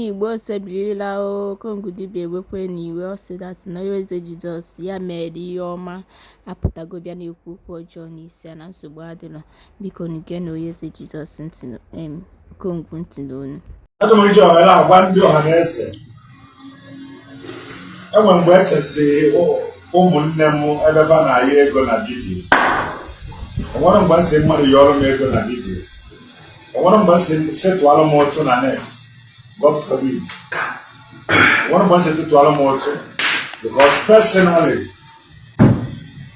Igbo osebilila Okongwu dibịa ewekwe n'iwe. Ọ sị that na Eze Jizọs ya mere ihe ọma apụtago bịa na-ekwu okwu ọjọọ n'isi ya na nsogbu adịrọ. Biko geenụ onye eze Jizọs ntị, Okongwu ntị n'onu. Achọrọ m iji ohere agwa ndị ọha na eze, enwe mgbe esesi ụmụnne m ebe fa na-ayọ ego na vidiyo. Onwere mgbe m sị mmadụ yọrọ m ego na vidiyo. Onwere mgbe m sị tụọrọ m ụtụ na net. God forbid. Onwere mgbe m sị tụọrọ m ụtụ, because personally,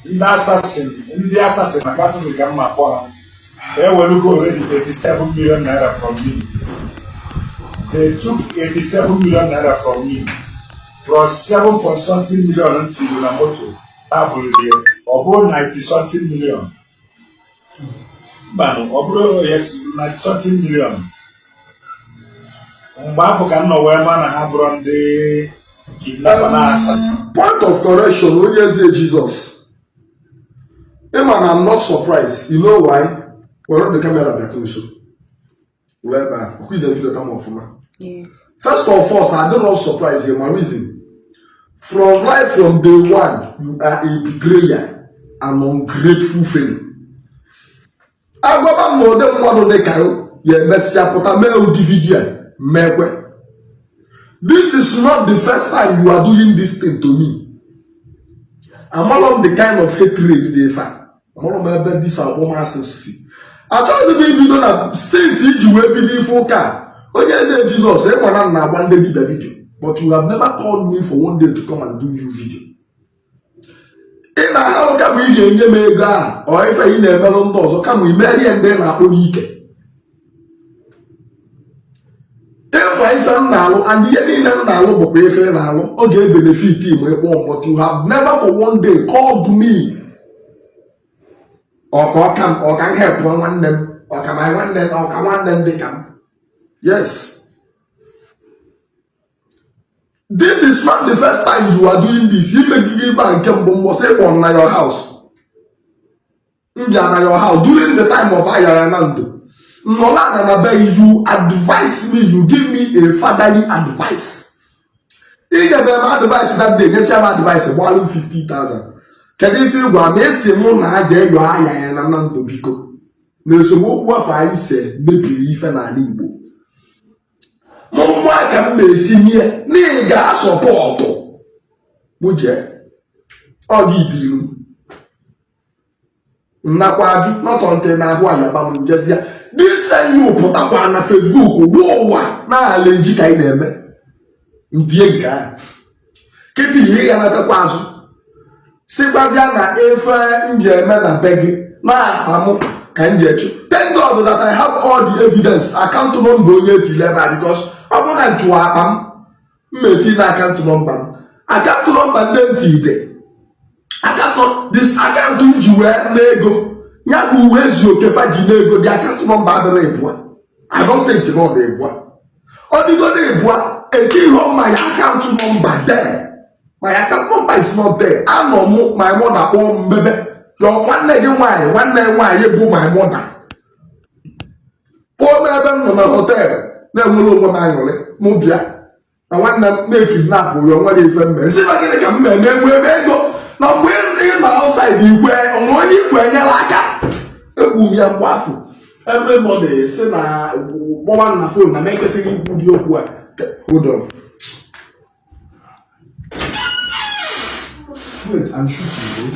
ndị assassin, ndị assassin, maka assassin ka m ma akpọ ha, ewelugo already 87 million naira from me. They took 87 million naira from me plus 7 point something million m tiri na moto ha bụrụ, ọ bụrụ 90 something million. Mbanụ, ọ bụrụ, yes, 90 something million. Mgbe afọ ka m nọ wee ma na ha bụrụ ndị kidnapper na assassin. Point of correction, onye eze Jesus, ịma na I'm not surprised. You know why? Were the camera bịata nso, were ebe a ọkụ ide video kama ọfụma. First of all, adịrọ surprise here. My reason, from right from day one, you are a betrayer and ungrateful fellow. Agwaba m na ụdị mmadụ dị ka ya emesịa pụta mee ụdị vidio a mekwe. This is not the first time you are doing this thing to me. Amarọ m the kind of hatred dị ife a. Amarọ m ebe this akpọmasị si. Achọghịzi m ibido na since iji wee bido ife ụka a. Onye eze Jizọs, ịma na na-agba ndị dibịa video, but you have never called me for one day to come and do you video. Ị na-ahalụ kama ị ga-enye m ego ahụ ọ ife ị na-emelụ ndị ọzọ, kama imerie ndị na-akpụ n'ike. Ịma ife m na-alụ and ihe niile m na-alụ bụkwa ife ị na-alụ, ọ ga-ebenefit ma ịkpọ m, but you have never for one day called me. Ọka ọka m, ọka m help nwanne m, ọka ma nwanne, ọka nwanne m dị ka m. Yes, this is not the first time you are doing this. Imegide ife a nke mbụ, mbọsị ịkpọ na your house, m bịa na your house during the time of ayara na ndo nnọla na na be you advise me, you give me a fatherly advice. Ị nyebe m advice that day, nyesịa m advice, gbalụ 50,000. Kedu ife ịgwa ma esi mụ na a ga-eyo aya ya na na ndụ? Biko, na esemokwu afọ anyị se mebiri ife n'ala Igbo. Mụ nwa ka m na-esi mie na ị ga-asupport mụ jee ọ gị biru nnakwa ajụ nọtọ ntị na ahụ ayaba m njezie. This same you pụtakwa na Facebook gwa ụwa na ala eji ka anyị na-eme ndie nke ahụ. Kịta ihe ya natakwa azụ, sịkwazịa na ife nji eme na be gị na akpa m ka m ji echu. Thank God that I have all the evidence, account number onye etile ebe a, because ọ bụrụ na m chụwa akpa m, m eti na account number m, account number ndị ntị ide account, this account m ji wee na ego ya bụ uwe ezi oke fa ji na ego. The account number adịrị ịbụa. I don't think na ọ dị ịbụa. Ọ dịgodo ịbụa, etighọ my account number there. My account number is not there. Anọ mụ, my mother kpọọ m mbebe yọ nwanne gị nwaanyị, nwanne nwaanyị bụ my mother, kpọọ m ebe m nọ na hotel na-enwere onwe m aṅụrị. Mụ bịa na nwanne m na-ekidnap ya, nwere ife mme nsị ma gịnị ka m na-eme enwe ebe ego na mgbe ị nọ outside igwe onwe onye igwe enyela aka. Ekwu m ya mgbe afọ, everybody si na kpọwa na phone na m ekwesịghị ikwu dị okwu a. Hold on. Wait, I'm shooting.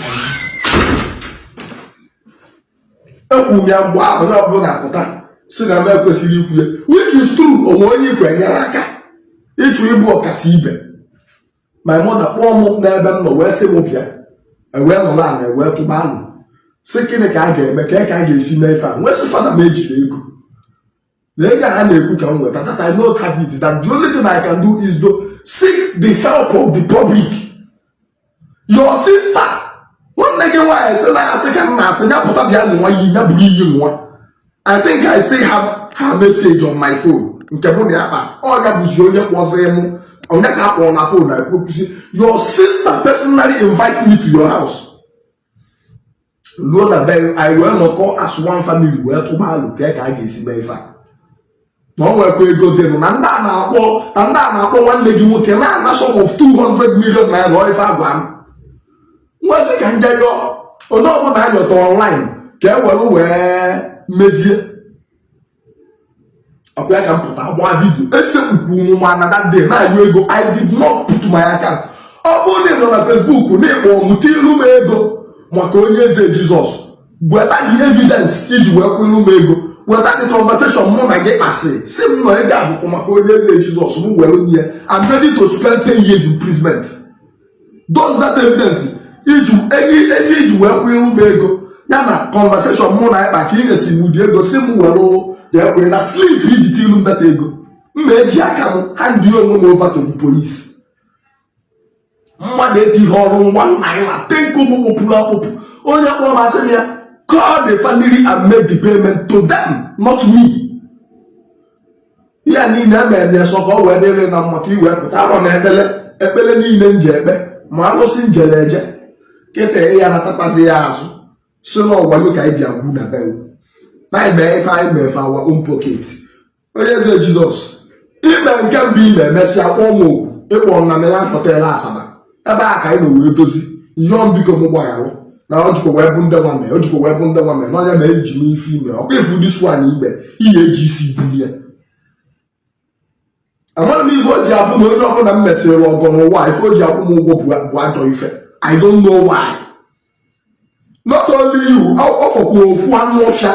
Ekwu m ya mgbe ahụ, onye ọbụla pụta si na m ekwesịghị ikwu ya, which is true. Onwe onye ikwe enyere aka ịchụ ịbụ ọkasị ibe. My mother kpọọ m n'ebe m nọ wee sị m bịa, ewee nọ na ewee tụba alụ sị gịnị ka a ga-eme, ka ka a ga-esi mee ife a. Nwee sị fada m ejiri ego na ego a na-ekwu ka m nweta, that I don't have it, that the only thing I can do is to seek the help of the public. Your sister, nwanne gị nwaanyị, sị na asị ka m na-asị ya pụta bịa nwa iyi ya buru iyi nwa. I think I still have her message on my phone nke mụ na ya kpa. Ọ ya bụzi onye kpọziri mụ, onye ka a kpọrọ na phone na ekwuzi. Your sister personally invite me to your house, ruo na be anyị wee nọkọ as one family wee tụba alụ ka ka a ga-esi mee ife a. Na ọ nwekwa ego dịnụ na ndị a na-akpọ, na ndị a na-akpọ nwanne gị nwoke na-ana sum of 200 million naira. Ọ ife agwa m nwesị ka nje yọọ onye ọbụla anyọta online ka e were wee mezie. Ọkwa ya ka m pụta gbaa video esekpukwu m ma na that day na-ayọ ego. I did not put my account. Ọ bụrụ na ị nọ na Facebook na ịkpọ mụta ilu m ego maka Onye Eze Jizọs, weta the evidence iji wee kwụ ilu m ego. Weta the conversation mụ na gị kpasị, si m nọ ego abụkwu maka Onye Eze Jizọs, m were nye. I'm ready to spend 10 years imprisonment. Those that evidence iji ezi iji wee kwụ ilu m ego ya na conversation mụ na ịkpa ka ị nyesi m ụdị ego si m were jee kwee na slip iji tilu m data ego, m eji aka m hand onwe m over to the police. Mmadụ etighị ọrụ nwa nna ya na tenkobo kpụpụrụ akpụpụ. Onye kpọrọ m, asị m ya, "Call the family and make the payment to them, not me." Ya niile emere m ya sọ ka ọ wee dịrị na mma, ka ị wee pụta. Ama m ekpele, ekpele niile m ji ekpe ma alụsị njere eje kịta ya natakwazi ya azụ si n'ọgwayo ka anyị bịa gwu na be na anyị mee ife anyị mee for our own pocket. Onye Eze Jizọs, ime nke mbụ ime, emesịa kpọọ m oku ịkpọ na Milan Hotel Asaba, ebe a ka anyị nọ wee dozi ihe. Biko m gbagharụ na o jikwa wee bụ ndị nwa mee, o jikwa wee bụ ndị nwa mee n'onye ma eji m ife ime ọkwa ifu this one ime ihe eji isi bulie. Amara m ife o ji abụ na onye ọbụla m mesịrị ọgọ n'ụwa, ife o ji akwụ m ụgwọ bụ ajọ ife. I don't know why. Not only you, ọ fọkwa ofu anụ ọfịa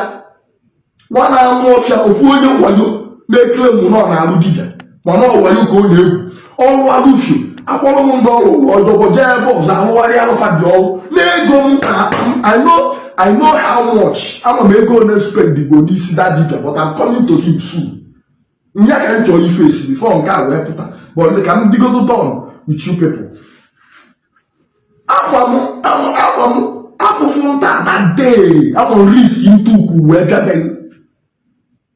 nwa na anụ ọfịa, ofu onye wayo na-ekele m na ọ na-arụ dibịa, mana ọ wayo ka ọ na-egwu ọrụ alụfio. Akpọrọ m ndị ọrụ ụlọ ọjọọ jee ebe ọzọ arụgharị arụfa dị ọrụ n'ego m na akpa m. I know how much ama m ego one spend go n'isi that dibịa, but I'm coming to him soon. Nya ka m chọrọ ife esi before nke a wee pụta, but ka m digodo done with you people. Agba m agba m afụfụ nta that day, ama m risk ntukwu wee bịabeghị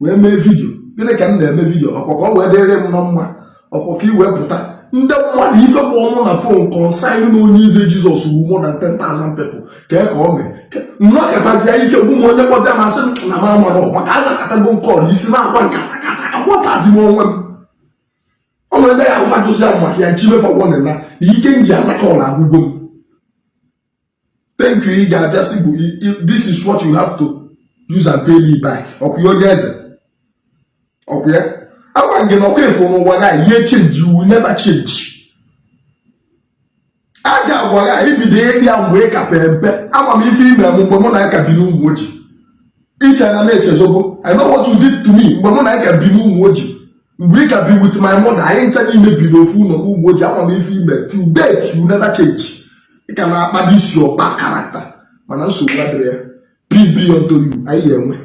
wee mee video. Gịnị ka m na-eme video? Ọkwa ka ọ wee dịrị m na mma, ọkwa ka ị wee pụta. Ndị mmadụ ife kpọ mụ na phone consign na Onye Eze Jizọs wu more than 10,000 people ka ka ọ mee nnọkọtazie ike gwụ m. Onye kpọzie masị m na m amarọ maka azakatago nkọl isi na-akwa nkata kata agbatazi m onwe m. Ọ nwere ndị ya ahụfa jụsịa m maka ya nchimefa warning na ike m ji aza call agwụgo m. Thank you. Ị ga-abịa sị bụ this is what you have to use and pay me back. Ọkwa ya, onye eze, ọkwa ya agwa gị na ọkwa efu n'ụwa ga ihe change, you will never change. Aja agwa ya ibido ịbịa mgbe ị ka pee mpe. Ama m ife ime m mgbe mụ na ya ka bi n'ụmụ ojii. Iche na m echezogo. I know what you did to me mgbe mụ na ya ka bi n'ụmụ ojii, mgbe ị ka bi with my mother. Anyị ncha niile bi n'ofu ụlọ n'ụmụ ojii. Ama m ife ime. Till date you never change. Ị ka na-akpa this your bad character, mana nsogbu adịrị ya. Peace be unto you. Anyị ga-enwe.